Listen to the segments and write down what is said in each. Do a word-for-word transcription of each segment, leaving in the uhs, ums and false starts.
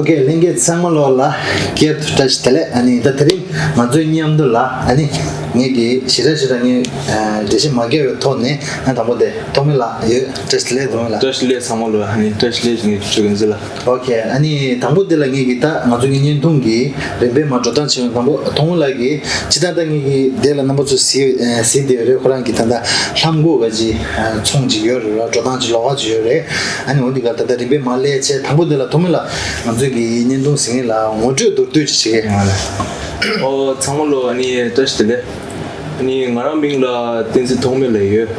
ཨོ་ཀེ། ལྷན་རྒྱས་ཚང་མ་ལོ་ལ་བསྐྱར་དུ་བཀྲ་ཤིས་བདེ་ལེགས། ཨ་ནི་ད་དེ་རིང་ང་ཚོའི་མཉམ་དུ་ལ་ཨ་ནི་ངེད་ཀྱི་ཞེ་དྲག་ཞེ་དྲག་ངས་འགྲེལ་བཤད་མ་བརྒྱབ་པའི་ཐོག་ནས། ཨ། དང་པོ་དེ་ཐོགས་མེད་ལགས་ཡོད། བཀྲ་ཤིས་བདེ་ལེགས། ཐོགས་མེད་ལགས། བཀྲ་ཤིས་བདེ་ལེགས་ཚང་མ་ལོ། ཨ་ནི་བཀྲ་ཤིས་བདེ་ལེགས་ཞུ་གི་ཡིན་ཟེར་ལ། ཨོ་ཀེ། ཨ་ནི་དང་པོ་དེ་ལ་ངེད་ཀྱི་ད་ང་ཚོ་གི་བརྙན་ཐུང་གི་རིམ་པས་མར་འགྲོ་སྟངས་བྱས་པ་དང་པོ་ཐོགས་མེད་ལགས་ཀྱིས་ཅི་ད་ལྟ་ངེད་ཀྱི་དེ་ལ་རྣམ་པ་ཚོ་གཟིགས་གཟིགས་བསྡད་ཡོད་རེད། ཁོ་རང་གི་ད་ལྟ་ལྷམ་གོག་ག་ཅིག་ཚོང་ཅིག་ཡོད་རེད་ལ། འགྲོ་སྟངས་ཅིག་ལོགས་ཀ་ཅིག་ཡོད་རེད། ཨ་ནི་འོ་འདི་ག་ད་ལྟ་རིམ་པས་མར་སླེབས་བྱས། དང་པོ་དེ་ལ་ཐོགས་མེད་ལགས་ང་ཚོའི་གི་བརྙན་ཐུང་གཟིགས་མཁན་ལ་ངོ་སྤྲོད་མདོར་བསྡུས་ཅིག་བྱེད་གས། ཨོ། ཚང་མ་ལོ་ཨ་ནི་བཀྲ་ཤིས་བདེ་ལེགས། ཨ་ནི་ང་རང་མིང་ལ་བསྟན་འཛིན་ཐོགས་མེད་ལབ་ཡོད།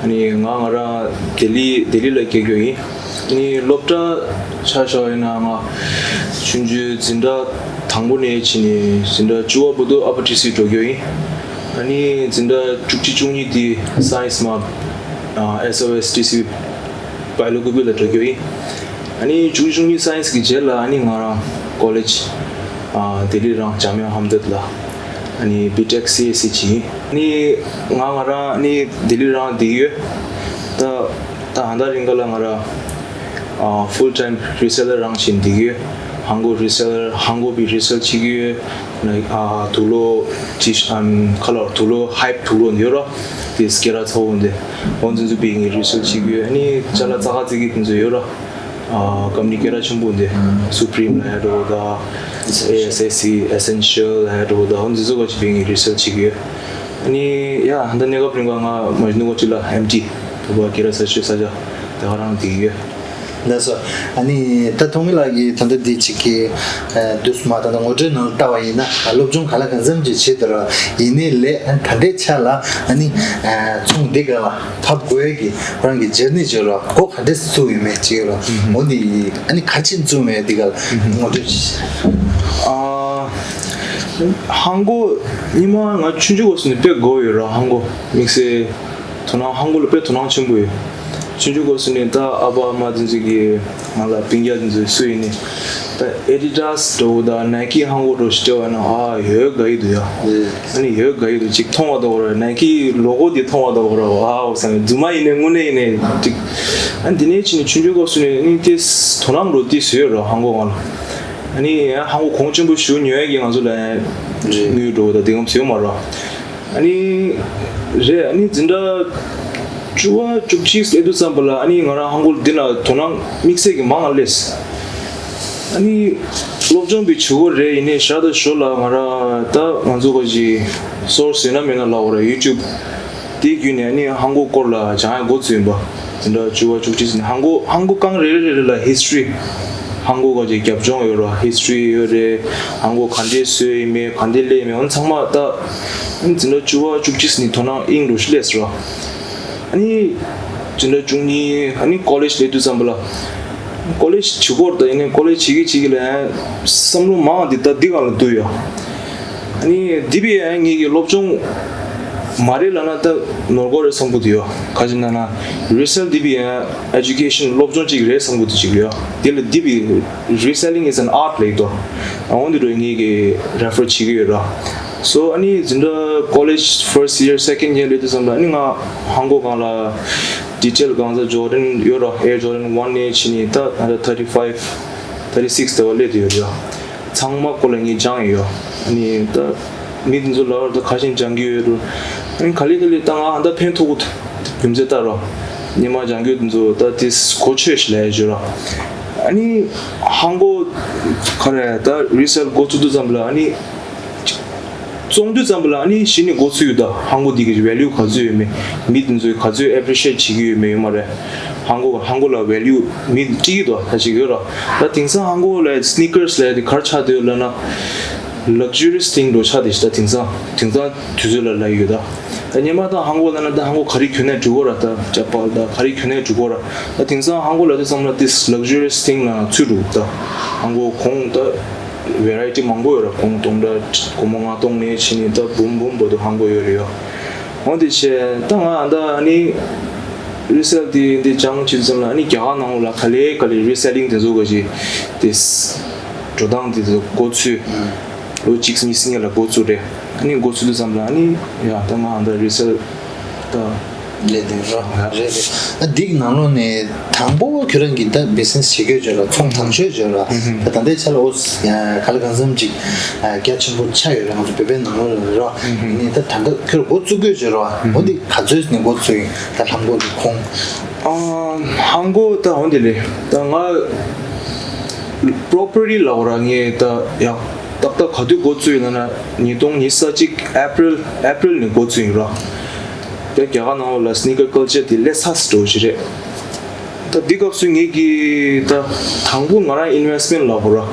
ཨ་ནི་ང་ང་རང་ལྡི་ལི་ལྡི་ལི་ལ་སྐྱེས་རྒྱུ་ཡིན། ཨ་ནི་སློབ་གྲྭ་ཆ་བཞག་ཡིན་ན་ང་ཆུང་ཆུང་འཛིན་གྲྭ་དང་པོ་ནས་ཕྱིན་ནས་འཛིན་གྲྭ་བཅུ་པ་བར་དུ་ཨ་པར་ཊི་སི་འགྲོ་རྒྱུ་ཡིན། ཨ་ནི་འཛིན་གྲྭ་བཅུ་གཅིག་བཅུ་གཉིས་དེ་སའེན་སི་མ་ཨ་ཨེས་ཨོ་ཨེས་ཊི་སི་བྷའི་ལོ་ཀི་པི་ལ་འགྲོ་རྒྱུ་ཡིན། ཨ་ནི་བཅུ་གཅིག་བཅུ་གཉིས་སའེན་སི་གི་རྗེས་ལ་ཨ་ནི་ང་རང་ཀོ་ལེཇ་ཨ་ལྡི་ལི་རང་ཇ་མི་ཡ་ཧམ་དརྡ་ལ་ཨ་ནི་བི་ཊེག་སི་ཨེས་སི་བྱས་ཡིན། ཨ་ནི་ང་ང་རང་ཨ་ནི་ལྡི་ལི་རང་བསྡད་ཡོད། ད་ད་ཧ་ད་རིང་ག་ལ་ང་རང་ཨ་ཕུལ་ཊའིམ་རི་སེ་ལར་རང་བྱས་བསྡད་ཀྱི་ཡོད། ཧང་གོ་རི་སེ་ལར། ཧང་གོ་པའི་རི་སེལ་བྱེད་ཀྱི་ཡོད། ལའིཀ་ཨ་དུག་ལོག་ཅི་ཨམ་ཁ་ལོ་དུག་ལོག་ཧའིབ་དུག་ལོག་ཡོད་ར། དེ་སྐེ་རགས་ཚ་བོ་འདི་འོ་འདི་ཚོ་པའི་ངས་རི་སེལ་བྱེད་ཀྱི་ཡོད། ཨ་ནི་ཅ་ལག་ཙག་ཙིག་གི་འདི་ཚོ་ཡོད་ར། ཨ་ཀམ་ནི་སྐད་གྲགས་ཆེན་པོ་འདི་སུ་པི་རིམ་ལ་ཡ་འགྲོ་ད། ཨེ་ཨེས་ཨེས་སི། ཨེ་སེན་ཤལ་ལ་ཡ་འགྲོ་ད། འོ་འདི་ཚོ་ག་ཅིག་པའི་ངས་རི་སེལ་བྱེད་ཀྱི་ཡོད། ཨ་ནི་ཡ་ད་གནས་སྐབས་རིང་ག་ང་མ་གཞི་ནུ་ག་ཅིག་ལ་ཨེམ་ཊི་བོད་པ་སྐད་གྲགས་ས་ཆོས་ས་ཆ་དེ་ག་རང་བསྡད་ཀྱི་ཡོད། ལགས་སོ། ཨ་ནི་ད་ཐོགས་མེད་ལགས་ཀྱིས་ད་ལྟ་འདི་གཅིག་གི་ཨ་དུས་སུ་མ་ད་ལྟ་ངོ་སྤྲོད་ནང་ལ་བལྟ་བ་ཡིན་ན། ཨ་སློབ་སྦྱོང་ག་ལ་གང་འཚམ་ཅིག་བྱེད་དུ་ར། ཡིན་ནའི་ལས་ཨ་ད་ལྟའི་ཆ་ལ་ཨ་ནི་ཨ་ཚོང་འདི་ག་ལ་ཕབ་དགོས་ཀྱི་ཁོ་རང་གི་ཇར་ནི་བརྗོད་རོགས། འགོ་ག་འདྲས་བཙུགས་ཡོད་མེད་ཅིག་ཡོད་རོགས། འོ་འདི་ཨ་ནི་ག་ཅིག་བཙུགས་མེད་འདི་ག་ལ་ངོ་སྤྲོད་ཅིག་ཨ་ཧང་གོ་ཉི་མ་ང་ཆུང་ཆུང་སྐབས་སུ་ནས་དཔེ་དགའ་བོ་ཡོད་རོགས། ཧང་གོ་དམིགས་བསལ་དོ་སྣང་ཧང་གོ་ལ་དཔེ་དོ་སྣང་ཆེན་པོ་ཡོད། ཆུང་ཆུང་སྐབས་སུ་ནས་ད་ཨ་ཕ་ཨ་མ་དེ་ཚོ་གིས་ང་ལ་སྤུན་ཀྱག་དེ་ཚོ་སུ་ཡིན་ནའི་ད་ཨེ་ཌི་ཌཱས་འདྲ་བོ་དང་ནའི་ཀི་ཧང་གོ་འདྲ་བོ་ཞིག་སྤྲད་པ་ན་ཨ་ཡོད་དགའ་ཡི་འདུག་ཡ། ཨ་ནི་ཡོད་དགའ་ཡི་འདུག་ཅིག་མཐོང་བ་དང་འོ་ར་ནའི་ཀི་ལོ་གོ་དེ་མཐོང་བ་དང་འོ་ར་ཨ་འོ་ཟེར་ནས་རྫུན་མ་ཡིན་ནའི་དངོས་གནས་ཡིན་ནའི་ཅིག་ཨ་ནི་དེ་ནས་ཕྱིན་ནས་ཆུང་ཆུང་སྐབས་སུ་ནས་ཨ་ནི་དེ་དོ་སྣང་འདྲ་བོ་དེ་བཟོས་ཡོད་ར་ཧང་གོ་ང་ལ། ཨ་ནི་ཧང་གོ་གོང་ཆེན་པོ་ཞུ་ཉོ་ཡ་གི་ང་ཚོ་ལ་དངུལ་འདྲ་བོ་དང་དེ་གམ་བཟོས་མ་ར། ཨ་ནི་རེད། ཨ་ནི་འཛིན་གྲྭ་བཅུ་པ་བཅུ་གཅིག་སླེབས་དུས་ཙམ་པ་ལ་ཨ་ནི་ང་རང་ཧང་གོ་འདི་ན་དོ་སྣང་དམིགས་བསལ་གྱི་མང་ང་སླེབས། ཨ་ནི་སློབ་སྦྱོང་པའི་བྱེད་སྒོ་རེད། ཡིན་ནའི་ཞར་དང་ཞོར་ལ་ང་རང་ད་ང་ཚོ་ག་ཅིག་སོར་སི་ཡོད་ན་མེད་ན་ལབ་དགོས་རེད། ཡུ་ཊུབ་དེ་བརྒྱུད་ནས་ཨ་ནི་ཧང་གོ་སྐོར་ལ་སྦྱང་ཡ་འགོ་བཙུགས་ཡིན་པ། འཛིན་གྲྭ་བཅུ་པ་བཅུ་གཅིག་ནས་ཧང་གོ་ཧང་གོ་རྐང་རེ་རེ་རེ་རེ་ལ་ཧིས་ཊོ་རི། ཧང་གོ་ག་ཅིག་རྒྱབ་ལྗོངས་ཡོད་ར། ཧིས་ཊོ་རི་ཡོད་རེད། ཧང་གོ་ག་འདྲས་བཟོས་ཡིན་མེད་ག་འདྲས་སླེབས་ཡིན་མེད་འོ་ཚང་མ་ད། ཨ་ནི་འཛིན་གྲྭ་བཅུ་པ་བཅུ་གཅིག་ནས་དོ་སྣང་དབྱིངས་འགྲོ་ཞིག་སླེབས་སོང་ར། ཨ་ནི་འཛིན་གྲྭ་བཅུ་གཉིས་ཨ་ནི་ཀོ་ལེཇ་སླེབས་དུས་ཙམ་པ་ལ། ཀོ་ལེཇ་བྱེད་སྐོར་དང་ཡིན་ནའི་ཀོ་ལེཇ་བྱེད་ཀྱི་བྱེད་ཀྱི་ལ་བསམ་བློ་མང་འདི་ད་འདི་སྒང་ལ་འདུག་ཡ། ཨ་ནི་འདི་བས་ཡང་ངེད་ཀྱི་སློབ་སྦྱོང་མ་རེད་ལབ་ན་ད་ནོར་འགྲོ་རེད་བསམ་གྱི་འདུག་ཡ། ག་ཅི་ན་ན་རི་སེལ་འདི་བས་ཡང་ཨེ་ཌུ་ཀེ་ཤན་སློབ་སྦྱོང་ཅིག་རེད་བསམ་གྱི་འདུག་ཅིག་ཡ། དེ་ལ་འདི་བས་Reselling is an art ལབ་ཀྱི་འདུག་འོ་འདི་འདྲ་ངེད་ཀྱི་རེ་ཕར་བྱེད་ཀྱི་ཡོད་ར། སོ་ཨ་ནི་འཛིན་གྲྭ་ཀོ་ལེཇ་ཕར་སི་ཡར་སེ་ཀེན་ཡར་སླེབས་དུས་ཙམ་ལ་ཨ་ནི་ང་ཧང་གོ་སྒང་ལ་ཌི་ཊེལ་གང་ཟག་ཇོར་ཌན་ཡོད་ར། ཨེར་ཇོར་ཌན་ཝན་ནས་ཕྱིན་ནས་ད་ད་ལྟ་ཐར་ཊི་ཕའིབ་ཐར་ཊི་སིགས་དེ་བ་སླེབས་དུ་ཡོད་ར། ཚང་མ་སྐོར་ལ་ངས་སྦྱངས་ཡོད། ཨ་ནི་ད་མི་འདི་ཚོ་ལ་བར་དུ་ཁ་ཤས་སྦྱང་གི་ཡོད་རུང་། ཨ་ནི་ག་ལེ་ག་ལེ་ད་ང་ཧ་ད་ཕན་ཐོགས་གི་འདུག་རྒྱུ་མཚན་ལྟར་རོ། ཉི་མ་སྦྱང་རྒྱུ་འདི་ཚོ་ད་དེ་གོ་ཆོད་ཞིག་ལས་བརྗོད་རོ། ཨ་ནི་ཧང་གོ་ག་རེ་ད་རི་སེལ་འགོ་ཚུགས་དུས་ཙམ་ལ་ཨ་ནི་བཙོང་དུས་ཙམ་ལ་ཨ་ནི་གཞི་ནས་འགོ་ཚུགས་ཡོད་ད། ཧང་གོ་འདི་གི་ཝེ་ལིའུ་ག་ཚོད་ཡོད་མེད། མི་འདི་ཚོས་ག་ཚོད་ཨེ་པི་རི་ཤི་ཨེཊ་བྱེད་ཀྱི་ཡོད་མེད་ཡོད་མ་རེད། ཧང་གོ་ཧང་གོ་ལ་ཝེ་ལིའུ་མི་སྤྲད་ཀྱི་འདུག་ད་ཞིག་ཡོད་ར། ད་དེང་སང་ཧང་གོ་ལ་སི་ནི་ཀར་སི་ལ་དེ་ག་རེ་ཆགས་བསྡད་ཡོད་ལབ་ན། ལག་ཇུ་རི་སི་ཐིང་འགྲོ་ཆགས་བསྡད་ཤག་ད་དེང་སང་དེང་སང་དུས་ཚོད་ལ་ལབ་ཡོད་ད། ད་སྔོན་མ་ད་ཧང་གོ་ལབ་ན་ད་ཧང་གོ་ག་རེ་གྱོན་ནས་འགྲོ་གོ་ར། ད་ཅ་པལ་ད་ག་རེ་གྱོན་ནས་འགྲོ་གོ་ར། ད་དེང་སང་ཧང་གོ་ལབ་དུས་ཙམ་ལ་དེ་ལག་ཇུ་རི་སི་ཐིང་ལ་ཚུད་འགྲོ་ད། ཧང་གོ་གོང་ད་ཝེ་རའི་ཊི་མང་པོ་ཡོད་ར། གོང་སྟོང་ཕྲག་སྒོར་མོ་ལྔ་སྟོང་ནས་ཕྱིན་ནས་ད་འབུམ་འབུམ་བར་དུ་ཧང་གོ་ཡོད་རེད་ཡ། འོ་དེ་བྱས་ད་ང་ད་ཨ་ནི་རི་སེལ་དེ་འདི་སྦྱང་བྱེད་དུས་ཙམ་ལ་ཨ་ནི་རྒྱ་གར་ནང་ལ་ག་ལེ་ག་ལེ་རི་སེ་ལིང་དེ་ཚོ་ག་ཅིག་དེ་འགྲོ་སྟངས་དེ་ཚོ་འགོ་ཚུགས། ལོ་གཅིག་གཉིས་སྔོན་ལ་འགོ་ཚུགས་རེད། ཨ་ནི་འགོ་ཚུགས་དུས་ཙམ་ལ་ཨ་ནི་ཡ་ད་ང་ཨ་ད་རི་སེལ་ད་ ལས་དེ་རོ་རེད་རེད། ཨ་འདི་གི་ནང་ལོགས་ནས་དང་པོ་ཁྱོད་རང་གིས་ད་བི་ཛི་ནེ་སི་བྱེད་ཀྱི་ཡོད་ལ་ཚོང་དང་ཤོས་ཡོད་ལ། ད་ད་ལྟའི་ཆ་ལ་ཨོ་ག་ལ་གང་འཚམ་ཅིག་རྒྱ་ཆེན་པོ་ཆགས་ཡོད་ལ་ང་ཚོ་བོད་པའི་ནང་ལོགས་ལ་རོ། ཡིན་ནའི་ད་ད་ལྟ་ཁྱོད་འགོ་བཙུགས་ཀྱི་ཡོད་རོ། འོ་འདི་ག་ཚོད་ནས་འགོ་བཙུགས་ཡིན་ད་ལྷམ་གོག་གི་ཁོང་། ཨ་ལྷམ་གོག་ད་འོ་འདི་ལས་ད་ང་པོ་རོ་པར་ལི་ལབ་ར་ངས་ད་ཡག་ཏག་ཏག་ག་དུས་འགོ་བཙུགས་ཡིན་ན་ན་ཉིས་སྟོང་ཉི་ཤུ་རྩ་གཅིག་ཨེ་པྲིལ་ཨེ་པྲིལ་ནས་འགོ་བཙུགས་ཡིན་ར། དེ་རྒྱ་གར་ནང་ལོགས་ལ་སི་ནི་ཀར་ཀལ་ཅར་དེ་སླེབས་ཚར་འགྲོ་གི་རེད། ད་འདི་སྐབས་སུ་ངེད་ཀྱིས་ད་དང་པོ་ང་རང་ཨིན་ཝེ་སི་མེན་ཊི་ལབ་དགོས་ར།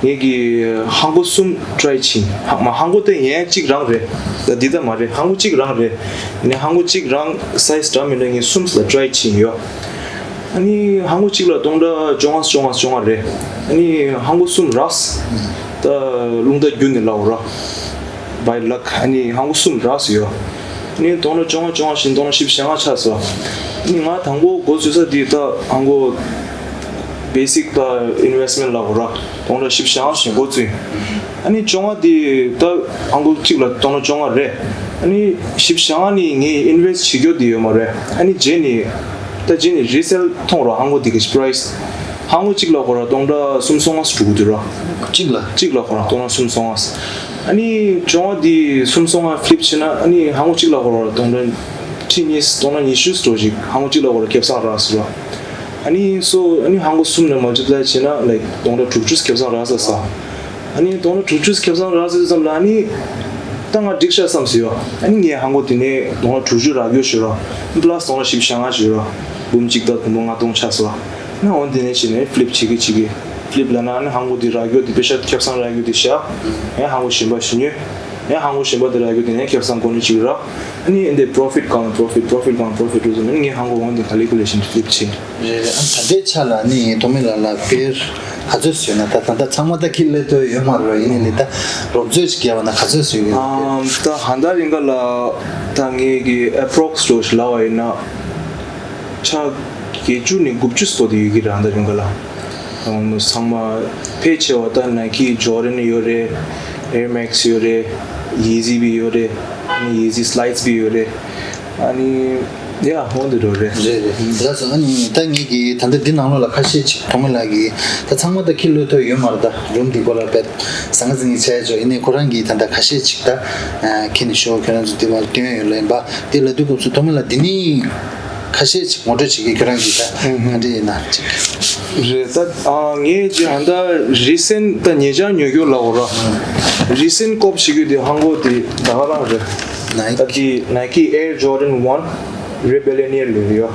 ངེད་ཀྱིས་ལྷམ་གོག་གསུམ་ཊ་རའི་བྱས་ཡིན། ཧ་མ་ལྷམ་གོག་དེ་ཡན་གཅིག་རང་རེད། ད་འདི་ད་མ་རེད། ལྷམ་གོག་གཅིག་རང་རེད། ནས་ལྷམ་གོག་གཅིག་རང་སའི་ཛི་འདྲ་མི་འདྲ་ངས་གསུམ་ལ་ཊ་རའི་བྱས་ཡིན་ཡོད། ཨ་ནི་ལྷམ་གོག་གཅིག་ལ་སྟོང་ཕྲག་བཅོ་ལྔ་བཅོ་ལྔ་བཅོ་ལྔ་རེད། ཨ་ནི་ལྷམ་གོག་གསུམ་རག་སོང་། ད་རླུང་རྟ་བརྒྱུད་ནས་ལབ་དགོས་ར། བའི་ལག་ཨ་ནི་ལྷམ་གོག་གསུམ་རག་སོང་ཡོད། ཨ་ནི་སྟོང་ཕྲག་བཅོ་ལྔ་བཅོ་ལྔ་བཞིན་སྟོང་ཕྲག་བཞི་བཅུ་ཞེ་ལྔ་ཆགས་སོང་། ཨ་ནི་ང་དང་པོ་འགོ་བཙུགས་ས་དེ་ད་ལྷམ་གོག་བེ་སིག་ད་ཨིན་ཝེ་སི་མེན་ཊི་ལབ་དགོས་ར། སྟོང་ཕྲག་བཞི་བཅུ་ཞེ་ལྔ་བཞིན་འགོ་བཙུགས་ཡིན། ཨ་ནི་བཅོ་ལྔ་དེ་ད་ལྷམ་གོག་གཅིག་ལ་སྟོང་ཕྲག་བཅོ་ལྔ་རེད། ཨ་ནི་བཞི་བཅུ་ཞེ་ལྔ་ནི་ངས་ཨིན་ཝེ་སི་ཊི་བྱེད་རྒྱུ་དེ་ཡོད་མ་རེད། ཨ་ནི་རྗེས་ནས་ད་རྗེས་ནས་རི་སེལ་མཐོང་རོགས་ལྷམ་གོག་དེ་གི་པ་རའི་སི། ལྷམ་གོག་གཅིག་ལ་ཁོ་རང་སྟོང་ཕྲག་སུམ་སོ་ལྔ་འགྲོ་གི་འདུག་ར། གཅིག་ལ། གཅིག་ལ་ཁོ་རང་སྟོང་ཕྲག་སུམ་སོ་ལྔ། ཨ་ནི་བཅོ་ལྔ་དེ་སུམ་སོ་ལྔ་ཕི་ལིབ་བྱས་ན་ཨ་ནི་ལྷམ་གོག་གཅིག་ལ་ཁོ་རང་སྟོང་ཕྲག་ཁྲི་གཉིས་སྟོང་ཕྲག་ཉི་ཤུ་འགྲོ་ཞིག་ལྷམ་གོག་གཅིག་ལ་ཁོ་རང་ཁེ་བཟང་རག་སོང་ར། ཨ་ནི་སོ་ཨ་ནི་ལྷམ་གོག་གསུམ་ནས་མལ་ཊི་པ་ལའི་བྱས་ན་ལའིཀ་སྟོང་ཕྲག་དྲུག་ཅུ་ཁེ་བཟང་རག་ས་ས། ཨ་ནི་སྟོང་ཕྲག་དྲུག་ཅུ་ཁེ་བཟང་རག་ཟེར་ཙམ་ལ་ཨ་ནི་ད་ང་འགྲིག་ཤག་བསམ་སོང་ཡོད། ཨ་ནི་ངས་ལྷམ་གོག་དེ་ནས་སྟོང་ཕྲག་དྲུག་ཅུ་རག་རྒྱུ་ཞུ་རོགས། པ་ལ་སི་སྟོང་ཕྲག་བཞི་བཅུ་ཞེ་ལྔ་ཞུ་རོགས། འབུམ་གཅིག་དང་དུམ་བུ་ལྔ་སྟོང་ཆགས་སོང་། ཨ་ནི་འོ་དེ་ནས་བྱས་ནས་ཕི་ལིབ་བྱེད་ཀྱི་བྱེད་ཀྱི། ཕི་ལིབ་ལབ་ན་ཨ་ནི་ལྷམ་གོག་དེ་རག་རྒྱུ་དེ་པེ་ཤ་ཁེ་བཟང་རག་རྒྱུ་དེ་བཞག་ཡང་ལྷམ་གོག་གཞན་པ་ཞུ་ཉོས། ཡང་ལྷམ་གོག་གཞན་པ་དེ་རག་རྒྱུ་དེ་ནས་ཁེ་བཟང་གོ་ནི་གཅིག་རག་ཨ་ནི་འདི་པོ་རོ་ཕིཊ་གང་ལ་པོ་རོ་ཕིཊ་པོ་རོ་ཕིཊ་གང་ལ་པོ་རོ་ཕིཊ་འགྲོ་སོང་། ཨ་ནི་ངས་ལྷམ་གོག་འོ་དེ་ག་ལེ་ག་ལེ་བྱས་ནས་ཕི་ལིབ་བྱས། རེད་རེད། ཨ་ད་ལྟའི་ཆ་ལ་ནི་ཐོགས་མེད་ལགས་ལ་དཔེར་ག་ཚོད་བཟོས་ན་ད་ད་ལྟ་ཚང་མ་ད་ཁྱི་ལས་ཐོས་ཡོད་མ་རེད་ཡིན་ནའི་ལས་ད་རོབ་ཚོད་ཅིག་བརྒྱབ་པ་ན་ག་ཚོད་བཟོས་ཀྱི་རེད། ཨམ་ད་ཧ་ད་རིང་ག་ལ་ད་ངས་ཀྱི་ཨེ་པོ་རོག་སི་འགྲོ་ཞིག་ལབ་པ་ཡིན་ན་ཆ་བརྒྱད་ཅུ་ནས་དགུ་བཅུ་སོ་དེ་ཡོད་ཀྱི་རེད། ཧ་ད་རིང་ག་ལ་ཨམ་ཚང་མ་ཕལ་ཆེ་བ་ད་ནའི་ཀི་ཇོར་ཌན་ཡོད་རེད། ཨེར་མེག་སི་ཡོད་རེད། ཡེ་ཟི་བི་ཡོད་རེད། ཨ་ནི་ཡེ་ཟི་སི་ལའིཌ་སི་བི་ཡོད་རེད། ཨ་ནི་ཡ་འོ་འདི་འདྲ་རེད། རེད་རེད། ལགས་སོ། ཨ་ནི་ད་ངེད་ཀྱིས་ད་ལྟ་འདི་ནང་ལོགས་ལ་ཁ་ཤས་ཅིག་ཐོགས་མེད་ལགས་ཀྱིས་ད་ཚང་མ་ད་ཁྱི་ལོས་ཐོས་ཡོད་མ་རེད། ད་རུམ་འདི་སྐོར་ལ་དཔེ་ཟང་ངེ་ཟིང་ངེ་བྱས་ཆོག་ཡིན་ནའི་ཁོ་རང་གིས་ད་ལྟ་ཁ་ཤས་ཅིག་ད་ཁྱི་ནས་ཤོག་ཁྱོད་རང་ཚོ་འདི་མར་སྟོན་ཡོད་ལ་ཡིན་པ་འདི་ལ་དུས་སྐབས་སུ་ཐོགས་མེད་ལགས་འདི་ནི་ཁ་ཤས་ཅིག་ངོ་སྤྲོད་བྱེད་ཀྱི་ཁྱོད་རང་གིས་ད་ག་འདྲ་ཡིན་ན་ཅིག་རེད་ད། ཨ་ངས་ཅི་ཧ་ད་རི་སེན་ད་ཉེ་ཆར་ཉོ་རྒྱུ་ལ་འོ་ར། རི་སེན་ཀོབ་བྱེད་རྒྱུ་དེ་ཧང་གོ་དེ་ད་ག་རང་རེད། ད་དེ་Nike Air Jordan One Rebellionaire ལས་རེད་ཡ།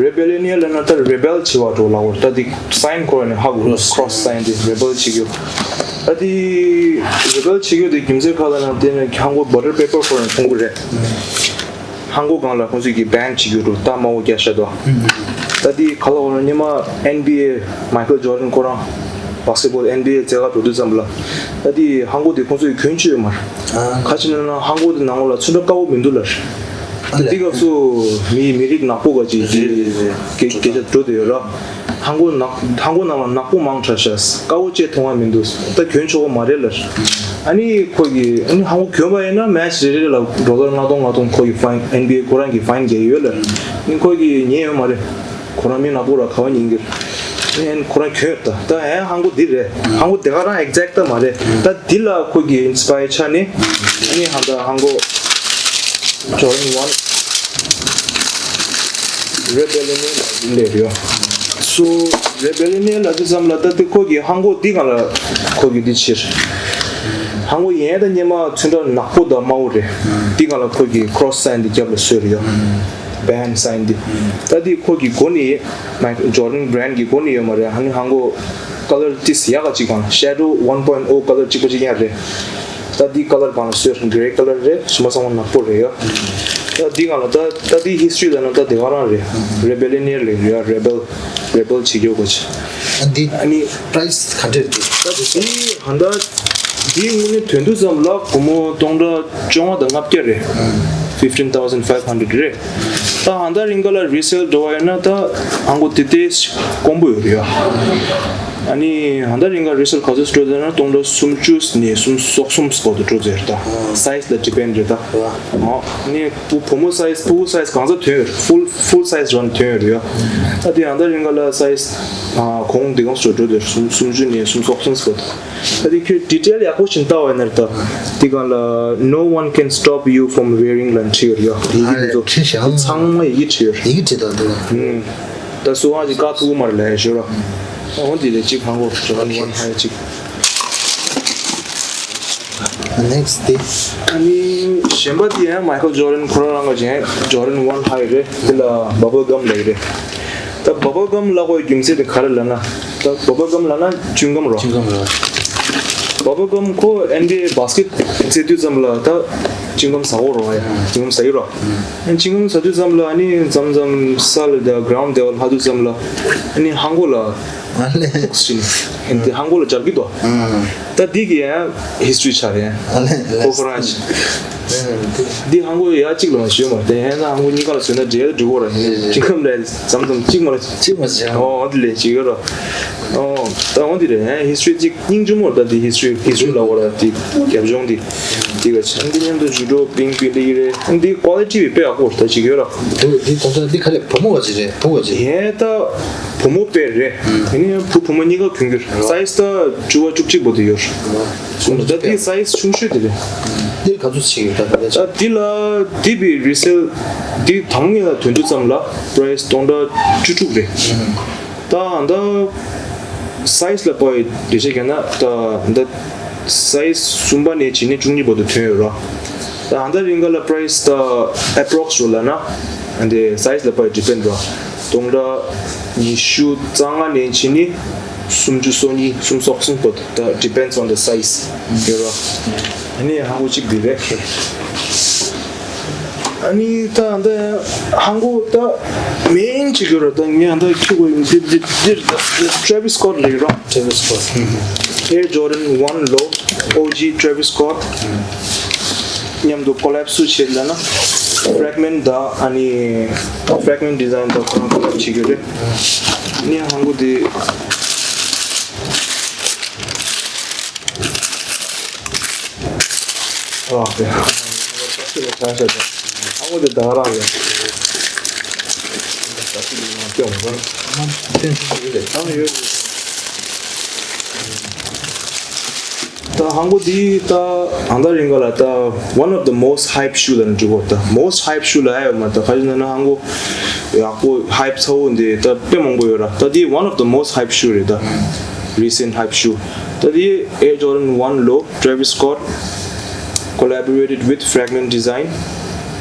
Rebellionaire ལ་ན་ད་རེ་བེལ་བྱེད་པ་འགྲོ་ལ་འོ། ད་དེ་སའིན་ཁོ་ར་ནས་ཧ་གོ་ཀྲོ་སི་སའིན་དེ་རེ་བེལ་བྱེད་རྒྱུ། ད་དེ་རེ་བེལ་བྱེད་རྒྱུ་དེ་རྒྱུ་མཚན་ག་ལ་ན་དེ་ནས་ཧང་གོ་བ་ཊར་པེ་པར་ཁོ་ར་ནས་མཐོང་གི་རེད། ཧང་གོ་སྒང་ལ་ཁོང་ཚོས་ཀྱི་བན་བྱེད་རྒྱུ་འགྲོ་ད་མ་འོ་རྒྱ་ཤ་དོ། ད་དེ་ག་ལ་འོ་ན་ཉི་མ་ཨེན་བི་ཨེ་མའི་ཀལ་ཇོར་ཌན་ཁོ་རང་བྷ་སི་ཀེ་ཊི་བོལ་ཨེན་བི་ཨེ་རྩེད་གར་འགྲོ་དུས་ཙམ་ལ་ད་དེ་ཧང་གོ་དེ་ཁོང་ཚོས་གྱོན་བཅུག་ཡོད་མ་རེད། ག་ཅི་ན་ན་ཧང་གོ་དེ་ནང་ལོགས་ལ་ཚོན་ཁྲ་དཀར་པོ་མི་འདུག་ལ། ད་དེ་སྐབས་སུ་མི་མི་རིགས་ནག་པོ་ག་ཅིག་གི་སྐད་ཆ་འགྲོ་དེ་ཡོད་ར། ཧང་གོ་ནག་ཧང་གོ་ནང་ལ་ནག་པོ་མང་དྲགས་ཤག་དཀར་པོ་ཅིག་མཐོང་བ་མི་འདུག་ད་གྱོན་ཆོག་གི་མ་རེད་ལ། ཨ་ནི་ཁོ་གིས་ཨ་ནི་ཧང་གོ་གྱོན་པ་ཡིན་ན་མེ་ཆི་རེ་རེ་ལ་ཌོ་ལར་ལྔ་སྟོང་ལྔ་སྟོང་ཁོ་གི་ཕའིན་ཨེན་བི་ཨེ་ཁོ་རང་གི་ཕའིན་རྒྱག་ཡོད་ལ། ཨ་ནི་ཁོ་གིས་ཉན་ཡོད་མ་རེད། ཁོ་རང་མི་ནག་པོ་ར་ག་བ་ཉན་གི་རེད། ཨ་ནི་ཁོ་རང་གྱོན་ད་ད་ཨེ་ཧང་གོ་འདི་རེད། ཧང་གོ་དེ་ག་རང་ཨེག་ཛེག་ཊི་ད་མ་རེད། ད་འདི་ལ་ཁོ་གི་ཨིན་སི་པ་ཡར་ཆགས་ནས་ཨ་ནི་ཧང་ད་ཧང་གོ་ཇོར་ཌན་ཝན་རེ་བེལ་ལི་ནི་ལ་འདི་ལས་རེད། སོ་རེ་བེལ་ལི་ནི་ལ་དུས་ཙམ་ལ་ད་དེ་ཁོ་གི་ཧང་གོ་འདི་གང་ལ་ཁོ་གི་འདི་ཕྱིར་ཧང་གོ་ཡན་ད་སྙེ་མ་ཚོན་ཁྲ་ནག་པོ་དང་དམར་པོ་རེད། འདི་གང་ལ་ཁོ་གི་ཀྲོ་སི་སའིན་འདི་རྒྱབ་ལ་བཟོས་རེད་ཡོ། བན་སའིན་འདི་ད་དེ་ཁོ་གི་མགོ་ནི་མའི་ཇོར་ཌན་བྷ་རན་གྱི་མགོ་ནི་ཡོད་མ་རེད། ཧ་ནི་ཧང་གོ་ཀ་ལར་ཏིས་ཡག་ག་ཅིག་གང་ཤེ་ཌོ་ཝན་པོ་ཨིན་ཨོ་ཀ་ལར་གཅིག་པ་ཅིག་ཡང་རེད། ད་འདི་ཀ་ལར་གང་ལ་སོས་གྷེ་རེ་ཀ་ལར་རེད། ཞི་མ་ཚང་མ་ནག་པོ་རེད་ཡ། ད་འདི་གང་ལ་ད་ད་འདི་ཧིས་ཊི་རི་ལ་ན་ད་དེ་ག་རང་རེད། རེ་བེ་ལི་ནི་ཡར་ལེགས་རེད་ཡ། རེ་བེལ་རེ་བེལ་བྱེད་རྒྱུ་གོ་ཅི། ཨ་འདི་ཨ་ནི་པ་རའི་སི་ག་འདྲ་རེད་འདི། ད་འདི་ཧ་ད་འདི་དངོས་གནས་དོན་དུ་ཙམ་ལ་སྒོར་མོ་སྟོང་ཕྲག་བཅོ་ལྔ་དང་ལྔ་བརྒྱ་རེད། fifteen thousand five hundred རེད། ད་ཧ་ད་རིང་ག་ལ་རི་སེལ་འགྲོ་བ་ཡིན་ན་ད་ཧང་གོ་དེ་དེ་དཀོན་པོ་ཡོད་རེད་ཡ། ཨ་ནི་ཧ་ད་རིང་ག་རི་སེལ་ག་ཚོད་སྤྲོད་ཟེར་ན་སྟོང་ཕྲག་སུམ་ཅུ་ནས་སུམ་སོག་གསུམ་སྐོར་དུ་སྤྲོད་ཟེར་ད། སའི་ཛི་ལ་ཌི་པེན་ཌི་རེད་ད། ཨ་ནི་བུ་བུ་མོ་སའི་ཛི་ཕྲུ་གུ་སའི་ཛི་གང་ཚ་ཐོན་ཡོད་རེད། ཕུལ་ཕུལ་སའི་ཛི་རན་ཐོན་ཡོད་རེད་ཡ། ད་དེ་ཧ་ད་རིང་ག་ལ་སའི་ཛི་གོང་དེ་གང་སྤྲོད་སྤྲོད་ཟེར་སུམ་སུམ་ཅུ་ནས་སུམ་སོག་གསུམ་སྐོར་དུ། ད་དེ་ཁྱོད་ཌི་ཊེལ་ཡག་པོ་ཞིག་ལྟ་བ་ཡིན་ན་རེད་ད། དེ་གང་ལ་No one can stop you from wearing ལ་བྲིས་ཡོད་རེད་ཡ། ཡི་གེ་དེ་ཚོ་ཚང་མ་ཡི་གེ་བྲིས་ཡོད་རེད། ཡི་གེ་བྲིས་ད་འདུག་ད་སུ་ཝང་ཅིག་བཀག་ཐུབ་ཀྱི་མ་རེད་ལབ་ཡ་ཞུ་རོགས། འོ་འདི་ལས་གཅིག་ཧང་གོ་ཇོ་རྡན་ཝན་ཧའི་གཅིག Next དེ། ཨ་ནི་གཞན་པ་དེ་ཡང་མའི་ཁལ་ཇོ་རྡན་ཁོ་རང་རང་ག་ཅན་ཇོ་རྡན་ཝན་ཧའི་རེད། དེ་ལ་བ་བལ་གམ་ལབ་ཀྱི་རེད། ད་བ་བལ་གམ་ལབ་དགོས་རྒྱུ་མཚན་དེ་ག་རེ་ལབ་ན། ད་བ་བལ་གམ་ལབ་ན་ཅུང་གམ་རོ། ཅུང་གམ་རོ། བ་བལ་གམ་ཁོ་ཨེན་བི་ཨེ་བཱ་སི་ཀེཊ་རྩེ་དུས་ཙམ་ལ་ད་ཅུང་གམ་ཟ་གོ་རོ་ཡ། ཅུང་གམ་ཟ་ཡི་རོ། ཨ་ཅིང་ངམ་ཟ་དུས་ཙམ་ལ་ཨ་ནི་མཚམས་མཚམས་ས་ལ་དང་གྷ་རའུན་ཌི་དེ་བ་ལྷག་དུས་ཙམ་ལ་ཨ་ནི་ཧང་གོ་ལ་ཨ་ལས་ཐུགས་ཤིན་ཨ་ནི་ཧང་གོ་ལ་འབྱར་གི་འདུག་ཨ་ད་འདི་གི་ཡང་ཧིས་ཊོ་རི་ཆགས་རེད། ཨ་ལས་ལས་ཁོ་ཁོ་རང་ཨ་འདི་ཧང་གོ་ཡ་གཅིག་ལ་མ་ཞུས་མ་རེད། ཡང་ན་ཧང་གོ་གཉིས་ཀ་ལ་བཟོས་ན་འབྲེལ་འགྲིག་གོ་ར་ཨ་ལས་ལས་ཅིང་ངམ་ལས་མཚམས་མཚམས་གཅིག་མ་རེད། གཅིག་མ་ཟེར་ཨོ་འོ་འདི་ལས་ཅིག་ཡོད་ར། ཨོ་ད་འོ་འདི་རེད། ཡང་ཧིས་ཊོ་རི་གཅིག་སྙིང་རྗེ་མོ་ད་འདི་ཧིས་ཊོ་རི་ཧིས་ཊོ་རི་ལ་འོ་ར་འདི་རྒྱབ་ལྗོངས་འདི་འདི་ག་ཆ་འདི་མཉམ་དུ་ཞུ་འགྲོ་པིང་པི་ལི་རེད། འདི་ཀོ་ལི་ཊི་དཔེ་ཡག་པོ་ད་ཅིག་ཡོད་ར། འདི་འདི་ད་ལྟ་འདི་ག་རེ་བུ་མོ་བ་ཅིག་རེད། བུ་བ་ཅིག་ཡང་ད་བུ་མོ་དཔེ་རེད། ཨ་ནི་ཡང་བུ་བུ་མོ་གཉིས་ཀ་གྱོན་གྱི་རེད། སའི་ཛི་ད་བཅུ་པ་བཅུ་གཅིག་པོ་དེ་ཡོད་ར། ད་འདི་སའི་ཛི་ཆུང་ཤོས་དེ་རེད། འདི་ག་ཚོད་ཅིག་ཡོད་ད་ད་ལྟ་ད་འདི་ལ་འདི་བི་རི་སེལ་འདི་དང་ངེས་ལ་དོན་དུ་ཙམ་ལ་པ་རའི་སི་སྟོང་ཕྲག་བཅུ་དྲུག་རེད། ད་ད་སའི་ཛི་ལ་པའི་འགྲེལ་བཤད་བརྒྱབ་ན་ད་ད་སའི་ཛི་གསུམ་པ་ནས་བྱས་ནས་བཅུ་གཉིས་བར་དུ་ཐོན་ཡོད་ར། ད་ཨ་ད་རིང་ག་ལ་པ་རའི་སི་ད་ཨེ་པོ་རོག་སི་རོ་ལ་ན་ཨ་འདི་སའི་ཛི་ལ་པའི་ཌི་པེན་ཌི་ར། སྟོང་ཕྲག་ཉི་ཤུ་རྩ་ལྔ་ནས་བྱས་ནས་སུམ་ཅུ་སོ་གཉིས་སུམ་སོག་གསུམ་བར་དུ་ད་ཌི་པེན་ཌི་ཨོན་ད་སའི་ཛི་ཡོད་ར། ཨ་ནི་ཧང་གོ་གཅིག་འདི་རེད། ཨ་ནི་ད་འདི་ཧང་གོ་ད་མེན་ཅིག་ཡོད་ར། ད་ངས་ད་ཁྱོད་གོ་ཡིན་འདི་འདི་འདི་ད་ཊེ་ཝི་སི་སྐོཊ་ལ་ཡོད་ར། ཊེ་ཝི་སི་སྐོཊ། ཨེར་ཇོར་ཌན་ཝན་ལོ་ཨོ་ཇི་ཊེ་ཝི་སི་སྐོཊ། མཉམ་དུ་ཀོ་ལེབ་སུ་བྱེད་ལ་ན་ཕེག་རེག་མེན་ཊི་ད་ཨ་ནི་ཕེག་རེག་མེན་ཊི་ཌི་ཛའིན་ད་ཁོ་རང་ཀོ་ལེབ་བྱེད་ཀྱི་རེད། ཨ་ནི་ཧང་གོ་འདི། ཨ་ཨོ་ཁེ། ཨ་ཁོ་དེ་ད་ག་རང་རེད། ད་ཧང་གོ་དེ་ད་ཨ་ད་རིང་ག་ལ་ད་one of the most hype shoe ལ་ནི་འགྲིག་གོ། ད་most hype shoe ལ་ཨེ་ཡོད་མ་ད་ག་ཅི་ན་ན་ཧང་གོ་ཡག་པོ་ཧའིབ་ཚ་བོ་འདི་ད་དཔེ་མང་པོ་ཡོད་ར། ད་དེ་one of the most hype shoe རེད་ད། Recent hype shoe ད་དེ་Air Jordan one ལོ་Travis Scott collaborated with Fragment Design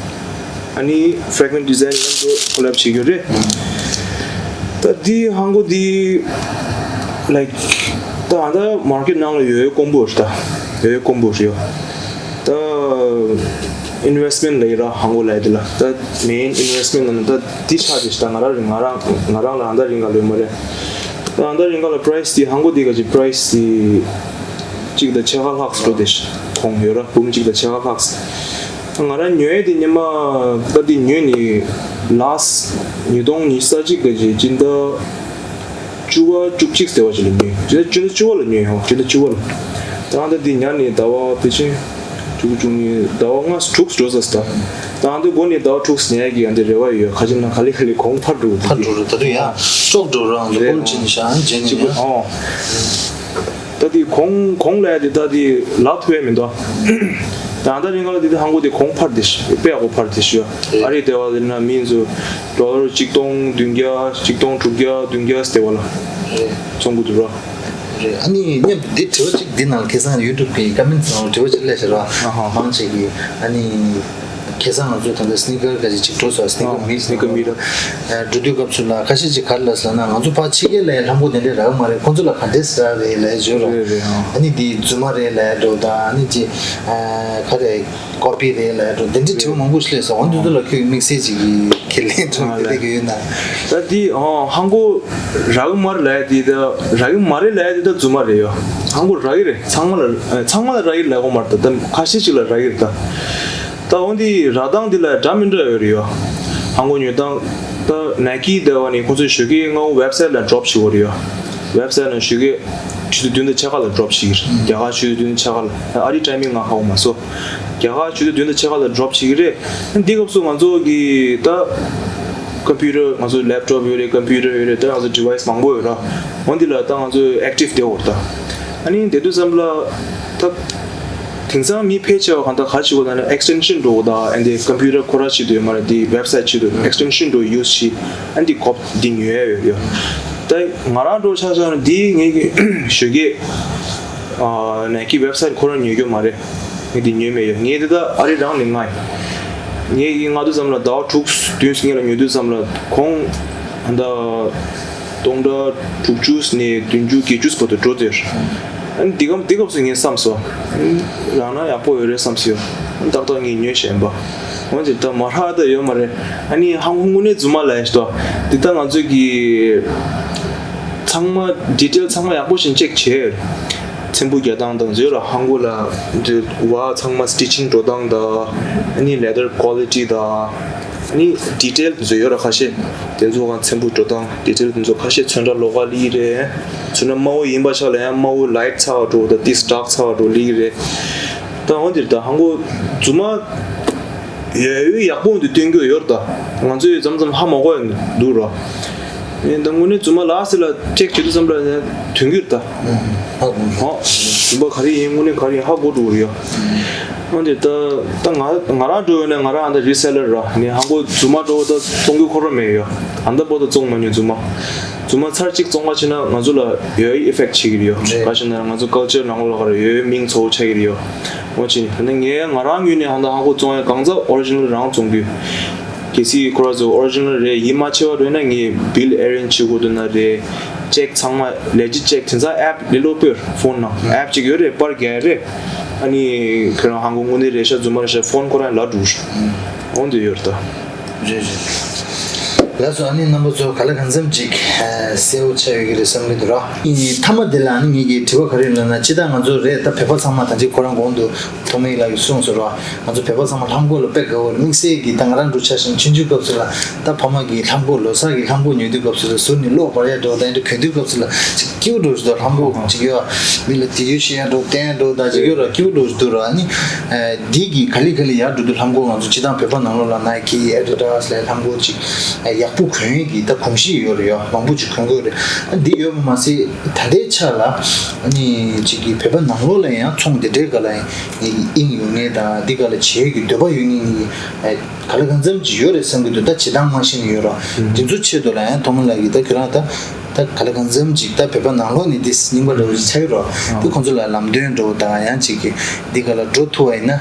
ཨ་ནི་Fragment Design མཉམ་དུ་ཀོ་ལེབ་བྱེད་རྒྱུ་རེད། ད་དེ་ཧང་གོ་དེ་like ད་ཨ་ད་མར་ཀེཊ་ནང་ལ་ཡོད་ཡོད་དཀོན་པོ་རེད། ད་ཡོད་ཡོད་དཀོན་པོ་རེད་ཡོད། ད་ཨིན་ཝེ་སི་མེན་ཊི་ལ་ཡི་ར་ཧང་གོ་ལ་ཡི་དེ་ལ་ད་མེན་ཨིན་ཝེ་སི་མེན་ཊི་ལ་ནི་ད་དེ་ཆགས་དེ་ད་ང་རང་ང་རང་ང་རང་ལ་ཨ་ད་རིང་ག་ལོས་མ་རེད། ད་ཨ་ད་རིང་ག་ལ་པ་རའི་སི་དེ་ཧང་གོ་དེ་ག་ཅིག་པ་རའི་སི་དེ་གཅིག་དང་ཕྱེད་ཀ་ལྷག་འགྲོ་དེ་གོང་ཡོད་ར་འབུམ་གཅིག་དང་ཕྱེད་ཀ་ལྷག་ང་རང་ཉོས་དེ་ཉི་མ་ད་དེ་ཉོས་ནི་ལཱ་སི་ཊི་ཉིས་སྟོང་ཉི་ཤུ་རྩ་གཅིག་ག་ཅིག་སྤྱི་ཟླ་བཅུ་པ་བཅུ་གཅིག་ཟེར་བ་ཞིག་ལ་ཉོས། སྤྱི་ཟླ་བཅུ་པ་ལ་ཉོས་ཧོ། སྤྱི་ཟླ་བཅུ་པ་ལ། ད་ང་ད་འདི་ཉར་ནས་ཟླ་བ་ཕལ་ཆེར་དྲུག་བཅུ་གཉིས་ཟླ་བ་ལྔ་དྲུག་འགྲོ་ས་ད། ད་ང་ད་འགོ་ནས་ཟླ་བ་དྲུག་ཉར་གི་ཡང་འདི་རེ་བ་ཡོད། ཁ་ཅིག་ན་ག་ལེ་ག་ལེ་གོང་འཕར་འགྲོ་གི་འཕར་འགྲོ་རུ་ད་དུ་ཡང་ཤོག་འགྲོ་རང་ལ་རེད་ཀོལ་ཅི་ནི་ཤ་ཨན་ཇེ་ནི་ཅི་ཡང་ཨོ། ད་དེ་གོང་གོང་ལ་ཡ་དེ་ད་དེ་ལག་ཐུབ་ཡ་མི་འདུག་ད་ད་རིང་ག་ལ་དེ་དེ་ཧང་གོ་དེ་གོང་འཕར་དེ་ཤི་དཔེ་ཡག་པོ་འཕར་དེ་ཤི་ཡ། ཨ་རི་དེ་བ་དེ་ན་མི་ཚོ་ཌོ་ལར་གཅིག་སྟོང་བདུན་བརྒྱ་གཅིག་སྟོང་དྲུག་བརྒྱ་བདུན་བརྒྱ་དེ་བ་ལ་ཚོང་གི་འདུག་ར། རེད། ཨ་ནི་མཉམ་དེ་དྲི་བ་གཅིག་འདི་ནང་ཁ་སང་ཡུ་ཊུབ་གི་ཀ་མེན་ཊི་ནང་དྲི་བ་གཅིག་སླེབས་ཤག་ར། ཨ་ཧ། མང་ཆེ་གི་ཨ་ནི། ཁ་སང་ང་ཚོ་ད་ལྟ་སི་ནི་ཀར་ག་ཅིག་ཅིག་འགྲོ་ས་སི་ནི་ཀར་ཨ་མིཊ་སི་ནི་ཀར་མིཊ་འགྲོ་དུས་སྐབས་སུ་ལ་ཁ་ཤས་ཅིག་ག་རེ་ལབ་ཟེར་ན་ང་ཚོ་ཕར་ཕྱི་རྒྱལ་ལ་ཡང་ལྷམ་གོག་དེ་འདྲས་རག་གི་མ་རེད། ཁོང་ཚོ་ལ་ག་འདྲས་ཟེར་རག་རེད་ལབ་བརྗོད་རོགས། རེད་རེད་ཨང་། ཨ་ནི་འདི་རྫུན་མ་རེད་ལབ་འགྲོ་དང་ཨ་ནི་ཅི་ག་རེ་ཀོ་པི་རེད་ལབ་འགྲོ་འདི་འདྲས་དྲི་བ་མང་པོ་ཞིག་སླེབས་སོང་། འོ་འདི་ཚོ་ལ་ཁྱོད་དམིགས་བསལ་ཅིག་གི་ཁས་ལེན་འགྲོ་ཨ་འདི་ལས་ལས་གི་ཡོད་ན། ད་འདི་ཨང་ཧང་གོ་རག་གི་མ་རེད་ལབ་ཡ་འདི་ད་རག་གི་མ་རེད་ལབ་ཡ་འདི་ད་རྫུན་མ་རེད་ཡོ། ཧང་གོ་རག་གི་རེད། ཚང་མ་ལ་ཚང་མ་ལ་རག་གི་ལབ་གོ་མ་རེད། ད་ཁ་ཤས་ཅིག་ལ་རག་གི་རེད་ད། ད་འོ་འདི་རག་སྟངས་འདི་ལ་འདྲ་མི་འདྲ་ཡོད་རེད་ཡོ། ཧང་གོ་ཉོ་སྟངས་ད་ནའི་ཀི་དེ་བ་ནི་ཁོ་ཚོས་ཞོགས་ཀས་སྔ་པོ་ཝེབ་སའིཊ་ལ་ཌོབ་བྱེད་དགོས་རེད་ཡོ། ཝེབ་སའིཊ་ནང་ཞོགས་ཀས་ཆུ་ཚོད་བདུན་དང་ཕྱེད་ཀ་ལ་ཌོབ་བྱེད་ཀྱི་རེད། རྒྱ་གར་ཆུ་ཚོད་བདུན་དང་ཕྱེད་ཀ་ལ། ཨ་རིའི་ཊའི་མིང་ང་ཧ་གོ་མ་སོང་། རྒྱ་གར་ཆུ་ཚོད་བདུན་དང་ཕྱེད་ཀ་ལ་ཌོབ་བྱེད་ཀྱི་རེད། འདི་སྐབས་སུ་ང་ཚོ་གི་ད་ཀམ་པུ་ཊར། ང་ཚོ་ལེབ་ཊོབ་ཡོད་རེད། ཀམ་པུ་ཊར་ཡོད་རེད། ད་ང་ཚོ་ཌི་ཝའི་སི་མང་པོ་ཡོད་ར། འོ་འདི་ལ་ད་ང་ཚོ་ཨེག་ཊིབ་བསྡད་དགོས་རེད་ད། ཨ་ནི་བསྡད་དུས་ཙམ་ལ་ད་དེང་སང་མི་ཕལ་ཆེ་བ་གང་ལྟར་ག་རེ་བྱེད་དགོས་ལབ་ན། ཨེག་སི་ཊེན་ཤན་འགྲོ་དགོས་ད། ཨ་འདི་ཀམ་པུ་ཊར་ཁོ་རང་ཆེད་དུ་ཡོད་མ་རེད། འདི་ཝེབ་སའིཊ་ཆེད་དུ་ཨེག་སི་ཊེན་ཤན་འགྲོ་ཡུ་སི་བྱེད། ཨ་འདི་གོ་འདི་ཉོ་ཡ་ཡོད་ཡོད། ད་ང་རང་འགྲོ་ཆ་བཞག་ན་འདི་ངེད་ཀྱི་ཞོགས་ཀས་ཨ་ནའི་ཀི་ཝེབ་སའིཊ་ཁོ་རང་ཉོ་རྒྱུ་མ་རེད། ངས་འདི་ཉོས་མེད་ཡོད། ངས་འདི་ད་ཨ་རི་རང་ནས་མངགས་ཡིན། ངས་ཀྱི་མངགས་དུས་ཙམ་ལ་ཟླ་བ་དྲུག་བདུན་སྔོན་ལ་ཉོ་དུས་ཙམ་ལ་གོང་ད་སྟོང་ཕྲག་དྲུག་ཅུ་ནས་བདུན་ཅུ་བརྒྱད་ཅུ་བར་དུ་འགྲོ་ཚར། ཨ་ནི་འདི་གམ་འདི་སྐབས་སུ་ངས་བསམ་སོང་། རང་ན་ཡག་པོ་ཡོད་རེད་བསམ་སོང་། ཨ་ནི་ཏག་ཏག་ངས་ཉོས་བཞག་པ། འོན་ཀྱང་ད་མ་རག་ད་ཡོད་མ་རེད། ཨ་ནི་ཧང་གོ་དངོས་གནས་རྫུན་མ་ལབ་ཡ་ཞིག་འདུག་འདི་ད་ང་ཚོས་ཀྱི་ཚང་མ་ཌི་ཊེལ་ཚང་མ་ཡག་པོ་ཞིག་ཅེག་བྱས། ཚེམ་བུ་རྒྱག་སྟངས་དང་བཟོས་ར། ཧང་གོ་ལ་འདི་བ་ཚང་མ་སི་ཊི་ཅིང་འགྲོ་སྟངས་དང་། ཨ་ནི་ལེ་དར་ཀོ་ལི་ཊི་དང་། ཨ་ནི་ཌི་ཊེལ་བཟོས་ཡོད་ར་ཁ་ཤས། དེ་ཚོ་གང་ཚེམ་བུ་འགྲོ་སྟངས། ཌི་ཊེལ་དེ་ཚོ་ཁ་ཤས་ཚོན་ཁྲ་ལོགས་ཀ་སླེབས་ཀྱི་རེད། ཚོན་ཁྲ་དམར་པོ་ཡིན་པ་ཆགས་ལ་ཡང་དམར་པོ་ལའིཊ་ཚ་བ་འགྲོ་དང་ཏིས་ཌརྐ་ཚ་བ་འགྲོ་སླེབས་ཀྱི་རེད། ད་འོ་འདིར་ད་ཧང་གོ་རྫུན་མ་ཡོད་ཡོད་ཡག་པོ་འདི་སྟོན་གྱི་ཡོད་ར། ད་ང་ཚོས་མཚམས་མཚམས་ཧ་མ་གོ་ཡ་འདུག་ར། ཨེ་ད་དངོས་གནས་རྫུན་མ་ལ་ཟེར་ལ་ཅེག་བྱེད་དུས་ཙམ་ལ་ཐོན་གྱི་རེད་ད། ཧ་གོ། ཧ་རྫུན་མ་ག་རེ་ཡིན་དངོས་གནས་ག་རེ་ཡིན་ཧ་གོ་འགྲོ་གི་རེད་ཡ། འོན་ཏེ་ད་ད་ང་ང་རང་འགྲོ་ཡོད་ན་ང་རང་ཨ་ད་རི་སེ་ལར་ར། ནས་ཧང་གོ་རྫུན་མ་འགྲོ་ད་བཙོང་རྒྱུ་ཁོ་རང་མེད་ཡ། ཨ་ད་བོ་ད་བཙོང་མ་མྱོང་རྫུན་མ། རྫུན་མ་ཚར་གཅིག་བཙོང་པ་བྱས་ན་ང་ཚོ་ལ་ཡོད་ཨི་ཕེག་བྱེད་ཀྱི་རེད་ཡ། རེད། ག་ཞེ་ན་ང་ཚོ་ཀལ་ཅར་ནང་ལོགས་ལ་ག་རེ་ཡོད་མིང་ཚོ་ཆགས་ཀྱི་རེད་ཡ། འོ་ཅི་ད་ནི་ངས་ང་རང་ངོས་ནས་ཧང་ད་ཧང་གོ་བཙོང་ཡ་གང་ཚ་ཨོ་རི་ཇི་ནལ་རང་བཙོང་རྒྱུ། གལ་སྲིད་ཁོ་རང་ཚོ་ཨོ་རི་ཇི་ནལ་རེད་ཡིན་མ་ཆེ་བ་རེད་ན་ངས་བིལ་ཨེ་རེན་ཇི་བྱེད་དགོས་འདུག་ན་རེད། ཅེག་ཚང་མ་ལེ་ཇིཊ་ཅེག་དེང་སང་ཨེབ་ལི་ལོ་པོར་ཕོན་ནང་ཨེབ་ཅིག་ཡོད་རེད། པར་རྒྱག་ཡ་རེད། ཨ་ནི་ཁྱོད་རང་ཧང་གོ་དངོས་གནས་རེད་ཤག་རྫུན་མ་རེད་ཤག་ཕོན་ཁོ་རང་ལ་འགྲོ་འོང་དུ་ཡོད་རེད་ད། རེད་རེད། ལགས་སོ། ཨ་ནི་རྣམ་པ་ཚོ་ག་ལེ་གང་འཚམ་ཅིག་གསལ་པོ་ཆགས་ཡོད་ཀྱི་རེད་བསམ་གྱི་འདུག་ར། ཨ་ནི་མཐའ་མ་དེ་ལ་ཨ་ནི་ངེད་ཀྱི་དྲི་བ་ག་རེ་ཡོད་ལབ་ན། སྤྱིར་བཏང་ང་ཚོ་རེད་ད་བོད་པ་ཚང་མ་ད་ཅིག་ཁོ་རང་གོང་དུ་ཐོགས་མེད་ལགས་ཀྱིས་གསུངས་སོང་ར། ང་ཚོ་བོད་པ་ཚང་མ་ལྷམ་གོག་ལ་དཔེ་དགའ་བོ་རེད། དམིགས་བསལ་གྱིས་ད་ང་རང་འདྲ་ཆ་བཞག་ན་ཆུང་ཆུང་སྐབས་སུ་ལ་ད་ཕ་མ་གིས་ལྷམ་གོག་ལོ་གསར་གྱི་ལྷམ་གོག་ཉོ་དུས་སྐབས་སུ་ལ་ཟུར་ནས་གློག་འབར་ཡ་འགྲོ་ད་ཡིན་འདྲ་གྱོན་དུས་སྐབས་སུ་ལ་ཅིག་སྐྱིད་པོ་འདྲ་ཞིག་འདུག་ལྷམ་གོག་ཅིག་ཡོད་མི་ལ་དེ་ཡོད་ཤེས་ཡ་འགྲོ་བསྟན་འགྲོ་ད་ཅིག་ཡོད་ར་སྐྱིད་པོ་འདྲ་ཞིག་འདུག་ར། ཨ་ནི་འདི་གི་ག་ལེ་ག་ལེ་ཡར་འགྲོ་དུས་ལྷམ་གོག་ང་ཚོ་སྤྱིར་བཏང་བོད་པ་ནང་ལོགས་ལ་ནའི་ཀི་ཨེ་ཌི་ཌ་སི་ལ་ལྷམ་གོག་ཅིག་ཡག་པོ་གོན་ཡས་ཀྱི་ད་གོམས་གཤིས་ཡོད་རེད་ཡ། མང་པོ་ཅིག་གོན་གྱི་ཡོད་རེད། ཨ་འདི་ཡོད་པ་མ་ཟད་ད་ལྟའི་ཆ་ལ་ཨ་ནི་ཅིག་གི་བོད་པ་ནང་ལོགས་ལ་ཡང་ཚོང་དེ་འདྲའི་སྒང་ལ་ཡིན་ཡོང་མཁན་དང་འདི་སྒང་ལ་བྱེད་ཀྱི་འདོད་པ་ཡོད་མཁན་གྱི་ག་ལེ་གང་འཚམ་ཅིག་ཡོད་རེད་བསམ་གྱི་འདུག་ད་བྱེད་སྟངས་མ་ཤེས་ནས་ཡོད་ར། དེ་ཚོ་ཆེད་དུ་ལ་ཡང་ཐོག་མ་ལ་ཡི་ད་ཁྱོད་རང་ད་ད་ག་ལེ་གང་འཚམ་ཅིག་ད་བོད་པ་ནང་ལོགས་ནས་དེ་རྙིང་པ་འདྲ་བོ་ཅིག་ཆགས་ཡོད་ར། དེ་ཁོང་ཚོ་ལ་ལམ་སྟོན་འདྲ་བོ་དང་ཡང་ཅིག་གི་འདི་སྒང་ལ་འགྲོ་ཐུབ་པ་ཡིན་ན།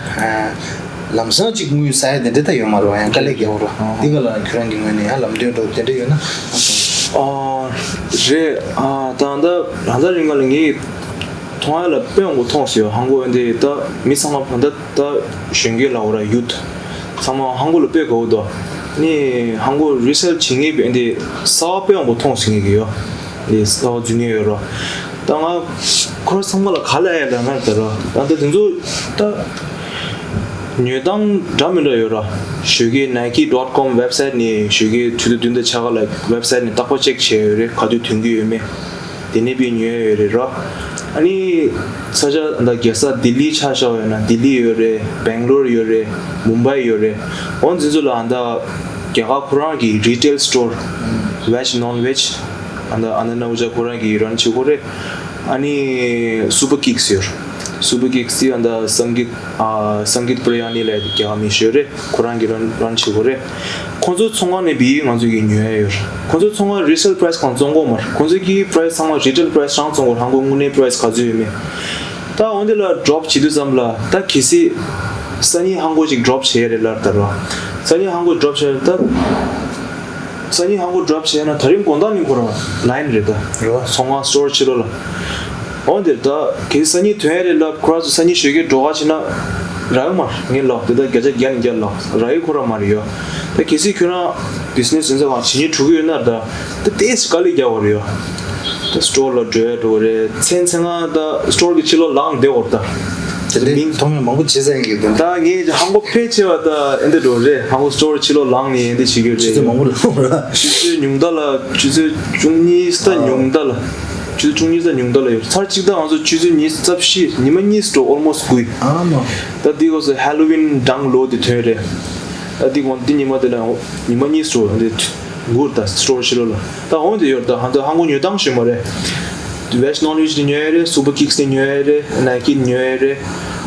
ལམ་སང་ཅིག་དངུལ་ཟ་ཡ་དེ་འདྲ་ད་ཡོད་མ་རེད་བ། ཡང་དཀའ་ལས་རྒྱག་དགོས་རེད། འདི་ག་ལ་ཁྱོད་རང་གི་ངོས་ནས་ཡང་ལམ་སྟོན་འདྲ་བོ་དེ་འདྲ་ཡོད་ན། ཨ་རེད། ཨ་ད་ད་ད་ལྟ་རིང་ག་ལ་ངས་མཐོང་ཡ་ལ་དཔེ་མང་པོ་མཐོང་སོང་ཡ། ཧང་གོ་འདི་ད་མི་ཚང་མ་ད་ད་གཞོན་སྐྱེས་ལ་འོ་ར་ཡུཐ་ཚང་མ་ཧང་གོ་ལ་དཔེ་དགའ་བོ་འདུག་ནི་ཧང་གོ་རི་སེལ་བྱེད་མཁན་པས་འདི་གསར་པ་དཔེ་མང་པོ་མཐོང་སོང་ངས་ཀྱི་ཡོད། ལས་ཀ་བ་འཛུལ་མཁན་ཡོད་ར། ད་ང་ཁོ་རང་ཚང་མ་ལ་ག་ལ་ཡ་ལ་ང་ད་ར་ད་ལྟ་དེ་ཚོ་ད་ཉོ་སྟངས་འདྲ་མི་འདྲ་ཡོད་ར། ཞོགས་ཀས་ནའི་ཀི་ཌོཊ་ཀོམ་ཝེབ་སའིཊ་ནས་ཞོགས་ཀས་ཆུ་ཚོད་བདུན་དང་ཕྱེད་ཀ་ལ་ཝེབ་སའིཊ་ནས་རྟག་པར་ཅེག་བྱས་ཡོད་རེད། ག་དུས་ཐོན་གྱི་ཡོད་མེད་དེ་ནས་དཔེ་ཉོ་ཡ་ཡོད་རེད་ར། ཨ་ནི་ས་ཆ་ད་རྒྱལ་ས་ལྡི་ལི་ཆ་བཞག་ཡོད་ན་ལྡི་ལི་ཡོད་རེད། སྦེང་ལོར་ཡོད་རེད། མུམ་བྷའི་ཡོད་རེད། འོ་འཛིན་ཚུལ་ལ་ཨ་ད་རྒྱ་གར་ཁོ་རང་གི་རི་ཊེལ་སི་ཊོར་ཝེཇ་ནོན་ཝེཇ་ཨ་ད་ཨ་ན་ན་ཨུ་ཇ་ཁོ་རང་གི་རན་བྱེད་ཀྱི་ཡོད་རེད། ཨ་ནི་སུ་པར་ཀིག་སི་ཡོད། སུ་པར་ཀིག་སི་ཨ་ད་སང་གིད་ཨ་སང་གིད་པྲི་ཡ་ནི་ལབ་རྒྱ་གར་མི་ཞིག་ཡོད་རེད། ཁོ་རང་གི་རན་རན་བྱེད་ཀྱི་ཡོད་རེད། ཁོང་ཚོ་ཚོང་ཁང་ནས་བིས་ང་ཚོ་གི་ཉོ་ཡ་ཡོད་རེད། ཁོང་ཚོ་ཚོང་ཁང་རི་སེལ་པ་རའི་སི་གང་བཙོང་གོ་མ་རེད། ཁོང་ཚོ་གི་པ་རའི་སི་ཚང་མ་རི་ཊེལ་པ་རའི་སི་རང་བཙོང་གོ། ཧང་གོ་དངོས་གནས་པ་རའི་སི་ག་ཚོད་ཡོད་མེད། ད་འོན་ཏེ་ལ་ཌོབ་བྱེད་དུས་ཙམ་ལ་ད་གལ་སྲིད་སང་ཉིན་ཧང་གོ་ཅིག་ཌོབ་བྱེད་ཡ་རེད་ལབ་ད་ར། སང་ཉིན་ཧང་གོ་ཌོབ་བྱེད་ཡ་ད། སང་ཉིན་ཧང་གོ་ཌོབ་བྱས་ན་དེ་རིང་དགོང་དག་ནས་ཁོ་རང་ལའིན་རེད་ད། རེད་བ། ཚོང་ཁང་སི་ཊོར་ཕྱི་ལོགས་ལ། འོ་འདིར་ད་གལ་སྲིད་སང་ཉིན་ཐོན་ཡ་རེད་ལབ། ཁོ་རང་ཚོ་སང་ཉིན་ཞོགས་ཀས་འགྲོ་ག་བྱེད་ན་རག་གི་མ་རེད། ངས་ལབ་དེ་ད་བརྒྱ་ཆ་བརྒྱ་ནས་བརྒྱ་ལབ་རག་གི་ཁོ་རང་མ་རེད་ཡོད། ད་གལ་སྲིད་ཁྱོད་རང་བི་ཛི་ནེ་སི་ཡིན་ས་གང་བྱེད་སྙིང་བྲོ་གི་ཡོད་ན་ད་ད་ཏོག་ཙམ་དཀའ་ལས་རྒྱག་དགོས་རེད་ཡོད། ད་སི་ཊོར་ལ་འགྲོ་ཡ་འགྲོ་གི་རེད། མཚན་མཚན་གང་ད་སི་ཊོར་གི་ཕྱི་ལོགས་ལངས་བསྡད་དགོས་རེད་ད། དེ་འདྲའི་མིང་མཐོང་མེད་མང་པོ་བྱེད་ས་ཡིན་གྱི་འདུག་ད་ངས་ཧང་གོ་ཕལ་ཆེ་བ་ད་ཨེ་འདྲ་འགྲོ་རེད། ཧང་གོ་སི་ཊོར་ཕྱི་ལོགས་ལངས་ནས་ཨེ་འདྲ་བྱེད་ཀྱི་ཆུ་ཚོད་མང་རེད། པོ་ལངས་ར། ཆུ་ཚོད་ཉུང་མཐའ་ལ་ཆུ་ཚོད་བཅུ་གཉིས་ད་ཨ། ཉུང་མཐའ་ལ། ཆུ་ཚོད་ཆུང་གཉིས་ཙམ་ཉུང་མཐའ་ལ་ཡོད། ཚར་གཅིག་ད་ང་ཚོ་ཆུ་ཚོད་ཉི་ཤུ་རྩ་བཞི། ཉི་མ་གཉིས་འགྲོ། almost དགུ། ཨ་མ། ད་འདི་སྐབས་སུ་Halloween གྲང་ལོ་དེ་ཐོན་རེད། ད་འདི་གོང་འདི་ཉི་མ་དེ་ལ་ཉི་མ་གཉིས་འགྲོ་འདི་དགུ་ད་སི་ཊོར་ཕྱི་ལོགས་ལ། ད་འོང་དེ་ཡོད། ད་ཧང་ད་ཧང་གོ་ཉོ་སྟངས་ཞུས་མ་རེད། Wedge Knowledge དེ་ཉོ་ཡ་རེད། Super Kicks དེ་ཉོ་ཡ་རེད། Nike དེ་ཉོ་ཡ་རེད།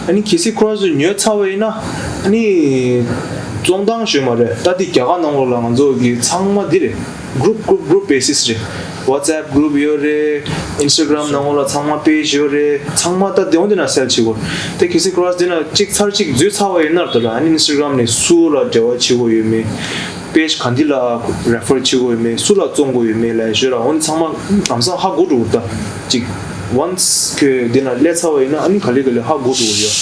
ཨ་ནི་གལ་སྲིད་Crocs དེ་ཉོས་ཚར་བ་ཡིན་ན་ཨ་ནི་བཙོང་སྟངས་ཞུས་མ་རེད། ད་འདི་རྒྱ་གར་ནང་ལོགས་ལ་ང་ཚོ་གི་ཚང་མ་འདི་རེད། group group group basis རེད། WhatsApp group ཡོད་རེད། Instagram ནང་ལ་ཚང་མ་page ཡོད་རེད། ཚང་མ་ད་དེ་འོང་དེ་ན་sell བྱེད་དགོས། དེ་གལ་སྲིད་Crocs དེ་ན་གཅིག་ཚར་གཅིག་འཛུལ་ཚར་བ་ཡིན་ན་ད་ལ་ཨ་ནི་Instagram ནས་སུ་ལ་འབྲེལ་བ་བྱེད་དགོས་ཡོད་མེད། page ག་འདི་ལ་refer བྱེད་དགོས་ཡོད་མེད། སུ་ལ་བཙོང་དགོས་ཡོད་མེད་ལ་ཞོར་ལ་འོང་ཚང་མ་ལམ་སང་ཧ་གོ་འགྲོ་གི་ད་གཅིག once ཁྱོད་འདི་ན་སླེབས་ཚར་བ་ཡིན་ན་ཨ་ནི་ག་ལེ་ག་ལེ་ཧ་གོ་འགྲོ་གི་ཡོད།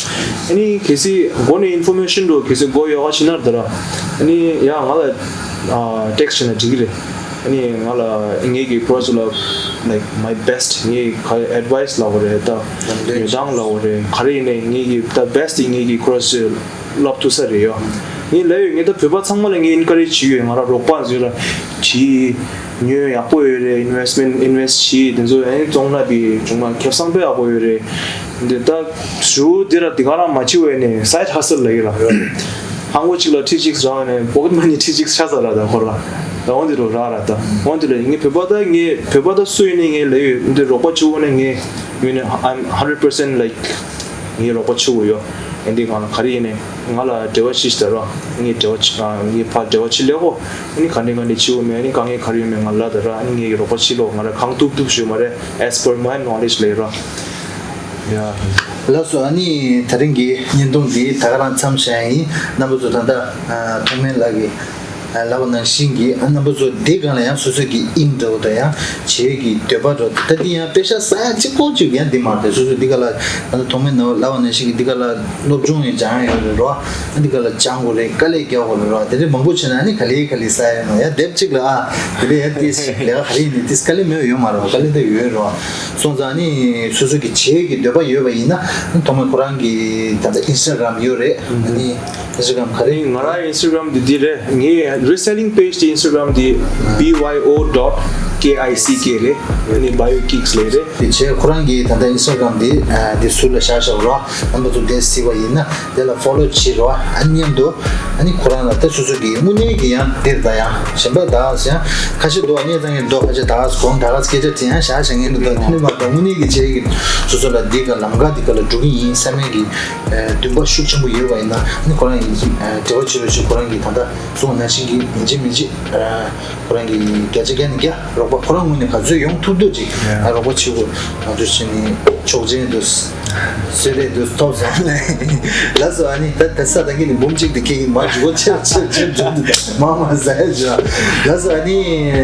ཨ་ནི་གལ་སྲིད་མགོ་ནས་information འགྲོ་གལ་སྲིད་མགོ་ཡོད་ག་ཞིག་ན་ད་ར་ཨ་ནི་ཡ་ང་ལ་text བྱས་ན་འགྲིག་གི་རེད། ཨ་ནི་ང་ལ་ངེད་ཀྱི་Crocs ལ་like my best ངས་ག་advice ལབ་དགོས་རེད་ད་ཉོ་སྟངས་ལབ་དགོས་རེད། ག་རེ་ཡིན་ནའི་ངེད་ཀྱི་the best ཡིན། ངེད་ཀྱི་Crocs བསླབ་ཐུབ་ས་རེད་ཡོད། ངས་ལབ་ཡོད། ངས་ད་བོད་པ་ཚང་མ་ལ་ངས་encourage བྱེད་ཡོད། ང་རང་རོགས་པ་ཟེར་ལ་བྱེད། ཉོས་ཡག་པོ་ཡོད་རེད། investment invest བྱེད། དེ་ཚོ་ཨ་ནི་བཙོང་ན་དེ་ཅུང་མ་ཁེ་བཟང་དཔེ་ཡག་པོ་ཡོད་རེད། འདི་ད་ཞུ་འདི་ར་འདི་ག་རང་མ་བྱེད་པ་ནས་side hustle ལ་ཡོད་ར། ཧང་གོ་གཅིག་ལ་ཁྲི་གཅིག་རག་ནས་pocket money ཁྲི་གཅིག་ཆགས་ས་ར་ད་ཁོ་ར། ད་འོང་འདི་རུ་རག་ར་ད་འོང་འདི་ལ་ངས་བོད་པ་ད་ངས་བོད་པ་ད་སུ་ཡིན་ནས་ངས་ལབ་ཡོད། འདི་རོགས་པ་བྱེད་དགོས་ནས་ངས་ངས་ནས་I'm hundred percent like ངས་རོགས་པ་བྱེད་དགོས་ཡོད། ཨེ་འདི་ང་ལ་ག་རེ་ཡིན་ནས་ང་ལ་འབྲེལ་བ་ཞིག་ཞིག་ད་རོགས། ངས་འབྲེལ་བ་ཆི་ཨ་ངས་ཕར་འབྲེལ་བ་ཆི་ལེགས་གོ། ཨ་ནི་ག་འདྲ་ག་འདྲ་བྱེད་དགོས་མེད། ཨ་ནི་དཀའ་ངལ་ག་རེ་ཡོད་མེད་ང་ལ་ད་ར། ཨ་ནི་ངས་རོགས་པ་བྱེད་ལོ། ང་ར་གང་ཐུབ་ཐུབ་ཞུ་མ་རེད། As per my knowledge ལས་རོགས། ཡ། ལགས་སོ། ཨ་ནི་ད་རིང་གི་བརྙན་ཐུང་འདི་ད་ག་རང་མཚམས་བཞག་ཡིན། རྣམ་པ་ཚོ་ད་ལྟ་ཐོགས་མེད་ལགས་ཀྱིས་ལབ་པ་ནང་བཞིན་གྱི་ཨ་རྣམ་པ་ཚོ་འདི་སྒང་ལ་ཡང་སོ་སོ་གི་དབྱིངས་འདྲ་བོ་དང་ཡང་བྱེད་ཀྱི་འདོད་པ་འདྲ་བོ་ད་འདི་ཡང་དཔེ་ཤག་ས་ཡ་གཅིག་པོ་གཅིག་ཡང་འདི་མ་རེད། སོ་སོ་འདི་ག་ལ་ད་ལྟ་ཐོགས་མེད་ནང་ལབ་པ་ནང་བཞིན་གྱི་འདི་ག་ལ་སློབ་སྦྱོང་ཡང་སྦྱང་ཡོད་རེད་རོ། ཨ་འདི་ག་ལ་སྦྱང་དགོས་རེད། དཀའ་ལས་རྒྱག་དགོས་རེད་རོ། དེ་འདྲའི་མང་པོ་བྱས་ན་ཨ་ནི་ག་ལེ་ག་ལེ་ས་ཡ་ཡོད་མ་རེད། ཡ་དེབ་གཅིག་ལ་ཨ་དེ་འདྲ་ཡ་ཏིས་ལས་ཀ་ག་རེ་ཡིན་ནི་ཏིས་དཀའ་ལས་མེད་ཡོད་མ་རེད། དཀའ་ལས་ད་ཡོད་རོ། སོང་ཙང་ནི་སོ་སོ་གི་བྱེད་ཀྱི་འདོད་པ་ཡོད་པ་ཡིན་ན་ཐོག་མར་ཁོ་རང་གི་ད་ལྟ་Instagram ཡོད་རེད། ཨ་ནི་Instagram ག་རེ། ང་རང་Instagram འདི་འདི་རེད། ངའི་reselling page དེ་Instagram དེ bio dot kick རེད། ཨ་ནི་bio kicks ལབ་རེད། དེ་བྱས་ཁོ་རང་གི་ད་ལྟ་Instagram དེ་དེ་ཟུར་ལ་བཞག་བཞག་རོགས། རྣམ་པ་ཚོ་དེ་གཟིགས་པ་ཡིན་ན་དེ་ལ་follow བྱེད་རོགས། ཨ་ནི་མཉམ་དུ། ཨ་ནི་ཁོ་རང་ལ་ད་སོ་སོ་གི་དངོས་གནས་ཀྱི་ཡང་འདིར་ད་ཡང་གཞན་པ་ད་ཡང་ཁ་ཤས་འདུག་ཨ་ནི་ཚང་གི་འདུག་ཁ་ཤས་ད་གོང་ད་ག་སྐད་ཆ་དེ་ཡང་བཞག་བཞག་ངེས་འདུག་ད་དེ་ནི་མ་ད་དངོས་གནས་ཀྱི་བྱེད་ཀྱི་སོ་སོ་ལ་འདི་ག་ལམ་ཁ་འདི་ག་ལ་འགྲོ་གི་ཡིན་བསམ་མཁན་གྱི་འདུན་པ་ཤུགས་ཆེན་པོ་ཡོད་པ་ཡིན་ན་ཨ་ནི་ཁོ་རང་ཡིན་གཅིག་འབྲེལ་བ་བྱེད་རོགས་བྱེད། ཁོ་རང་གི་ད་ལྟ་གསུངས་ནང་བཞིན་གྱི་ཡིན་གཅིག་མིན་གཅིག་ཁོ་རང་གི་བརྒྱ་ཆ་བརྒྱ་ནས་བརྒྱ་རོགས་པ་ཁོ་རང་ངོས་ནས་ག་ཚོད་ཡོང་ཐུབ་ཐུབ་ཅིག་རོགས་པ་བྱེད་དགོས། ང་ཚོ་བྱས་ནས་ཆོག་མཆན་དུ། གསོལ་རས་དུ་ཐོབ་སོང་། ལགས་སོ། ཨ་ནི་ད་ད་ས་ད་གིན་ནི་འབུམ་གཅིག་དེ་ཁྱེད་ཀྱིས་མ་འཇུག་པ་ཆེར་ཆེར་ཆེར་འཇུག་འདུག་མ་མ་ཟ་ཡ་བྱོས། ལགས་སོ། ཨ་ནི་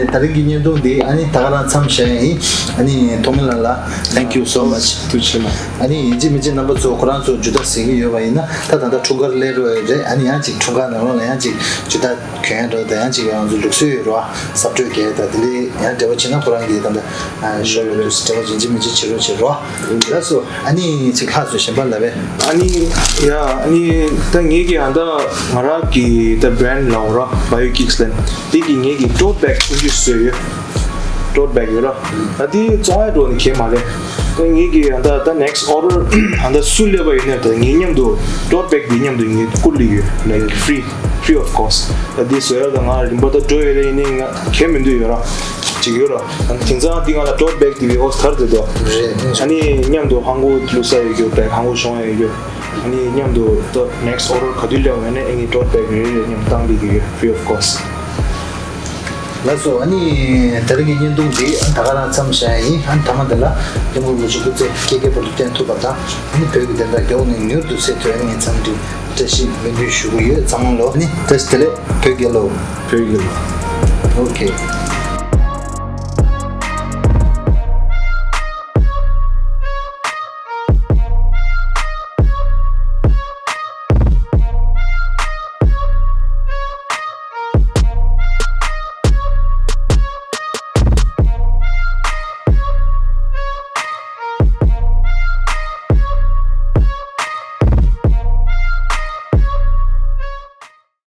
ད་རིང་གི་བརྙན་ཐུང་འདི་ཨ་ནི་ད་ག་རང་མཚམས་བཞག་ཡིན། ཨ་ནི་ཐོགས་མེད་ལགས་ལ། Thank you so much. ཐུགས་རྗེ་ཆེ་གནང་། ཨ་ནི་ཡིན་གཅིག་མིན་གཅིག་རྣམ་པ་ཚོ་ཁོ་རང་ཚོ་ཇུ་ཏ་ཟེར་གྱི་ཡོད་པ་ཡིན་ན་ད་ད་ལྟ་འཁྲུངས་སྐར་སླེབས་རོགས་རེད། ཨ་ནི་ཡང་གཅིག་འཁྲུངས་སྐར་ནང་ལོགས་ལ་ཡང་གཅིག་ཇུ་ཏ་གྱོན་རོགས་དང་ཡང་གཅིག་ང་ཚོ་ལུགས་སྲོལ་ཡོད་རོགས་གཟབ་སྤྲོས་རྒྱག་དང་དེ་ལས་ཡང་འབྲེལ་བ་བྱེད་ན་ཁོ་རང་གིས་ད་ལྟ་ཞོར་ཡོད་དུས་འབྲེལ་བ་ཡིན་གཅིག་མིན་གཅིག་བྱེད་རོགས་བྱེད་རོགས། ལགས་སོ། ཨ་ནི་ཚིག་ལྷག་ཚོས་གཞན་པ་ལབ་པས། ཨ་ནི་ཡ་ཨ་ནི་ད་ངེད་ཀྱི་ཨ་ད་ང་རང་གི་ད་brand ལབ་ར་bio kicks ལབ་དེ་གི་ངེད་ཀྱི་tote bag ཆུང་ཆུང་བཟོས་ཡོད། tote bag ཡོད་ར། ད་དེ་བཙོང་ཡ་འགྲོ་ནི་གལ་མ་རེད། ད་ངེད་ཀྱི་ཨ་ད་ད་next order ཨ་ད་སུ་སླེབས་པ་ཡིན་ནའི་ད་ངེད་མཉམ་དུ་tote bag དེ་མཉམ་དུ་ངེད་བསྐུར་ལི་ཡོད། like free free of cost ད་དེ་བཟོ་ཡ་ད་ང་རིན་པ་ད་འགྲོ་ཡོད་རེད། ཡིན་ནའི་ང་གལ་མི་འདུག་ཡོད་ར། ཅིག་ཡོད་ར། དེང་སང་འདི་ང་ལ་tote bag དེ་བའི་ཨོ་ཐར་དེ་དོ། རེད། ཨ་ནི་མཉམ་དུ་ཧང་གོ་བླུག་ས་ཡོད་རྒྱུ་bag ཧང་གོ་ཤོང་ཡ་ཡོད་རྒྱུ། ཨ་ནི་མཉམ་དུ་ད་next order ག་དུས་སླེབས་ཡོང་ན་ཨ་ནི་tote bag རེ་རེ་མཉམ་བཏང་ལི་གི་ཡོད། free of cost། ལགས་སོ། ཨ་ནི་ད་རིང་གི་བརྙན་ཐུང་འདི་ད་ག་རང་མཚམས་བཞག་ཡིན། ཨ་ནི་མཐའ་མ་འདི་ལ་སྐྱབས་མགོན་རིན་པོ་ཆེ་སྐུ་ཚེ་བསྐལ་བརྒྱའི་བར་དུ་བརྟན་ཐུབ་པ་དང་ཨ་ནི་བོད་ཀྱི་བདེན་མཐའ་མགྱོགས་ནས་མྱུར་དུ་གསལ་ཐུབ་ཡ་ངས་འཚམས་འདྲི་བཀྲ་ཤིས་སྨོན་འདུན་ཞུ་གི་ཡོད་ཚང་མ་ལོ། ཨ་ནི་བཀྲ་ཤིས་བདེ་ལེགས། བོད་རྒྱལ་ལོ། བོད་རྒྱལ་ལོ། ཨོ་ཁེ།